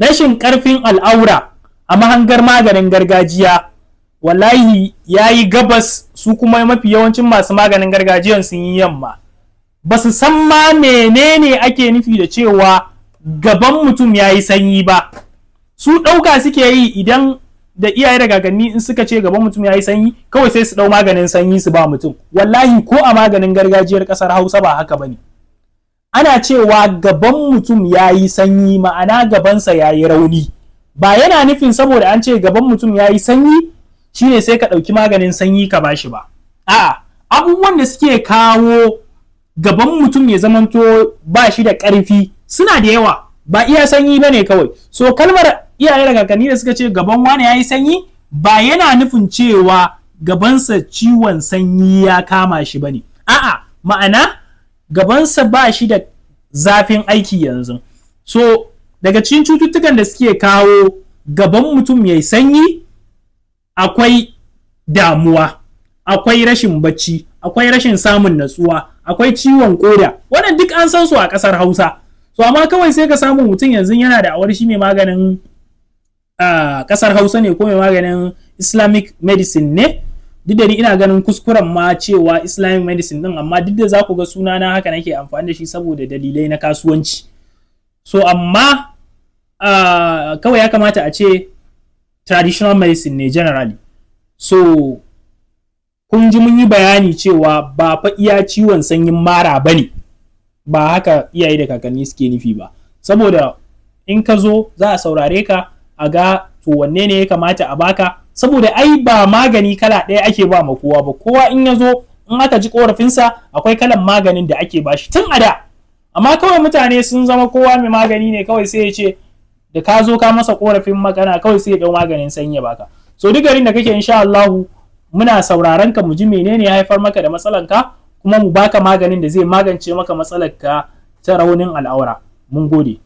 Rashin ƙarfin al'aura a mahangar maganin gargajiya wallahi ya yi gabas, su kuma mafi yawancin masu maganin gargajiyan sun yi yamma. Ba su san ma menene ake nufi da cewa gaban mutum ya yi sanyi ba. Su ɗauka suke yi idan da iyaye da kakanni in suka ce gaban mutum ya yi sanyi, kawai sai su ɗau maganin sanyi su ba mutum. Wallahi ko a maganin gargajiyar ƙasar Hausa ba haka bane. Ana cewa gaban mutum ya yi sanyi, ma'ana gabansa ya yi rauni. Ba yana nufin saboda an ce gaban mutum ya yi sanyi shine sai ka ɗauki maganin sanyi ka bashi ba. A'a, abubuwan da suke kawo gaban mutum ya zamanto ba shi da ƙarfi suna da yawa, ba iya sanyi ba ne kawai. So kalmar iyaye da kakanni da suka ce gaban wani ya yi sanyi ba yana nufin cewa gabansa ciwon sanyi ya kama shi ba ne. A'a, ma'ana gabansa ba shi da zafin aiki yanzu. So daga cikin cututtukan da suke kawo gaban mutum ya yi sanyi akwai damuwa, akwai rashin bacci, akwai rashin samun natsuwa, akwai ciwon koda. Wannan duk an san su a ƙasar Hausa. So amma kawai sai ka samu mutum yanzu yana da awar shi mai maganin ƙasar Hausa ne ko mai maganin Islamic medicine ne. Duk da ni ina ganin kuskuren ma cewa Islamic medicine din, amma duk da za ku ga sunana haka nake amfani da shi saboda dalilai na kasuwanci. So amma kawai ya kamata a ce traditional medicine ne generally. So kun ji mun yi bayani cewa ba fa iya ciwon sanyin mara ba ne, ba haka iyaye da kakanni suke nufi ba. Saboda in ka zo za a saurare ka a ga to wanne ne ya kamata a baka, saboda ai ba magani kala ɗaya ake ba ma kowa ba. Kowa in ya zo, in aka ji korafinsa, akwai kalan maganin da ake bashi tun a da. Amma kawai mutane sun zama kowa mai magani ne, kawai sai ya ce da ka zo ka masa korafin magana, kawai sai ya dau maganin sanyi ya baka. So duk garin da kake, insha Allahu muna sauraron ka mu ji menene ya haifar maka da matsalan ka, kuma mu baka maganin da zai magance maka matsalar ka ta raunin al'aura. Mun gode.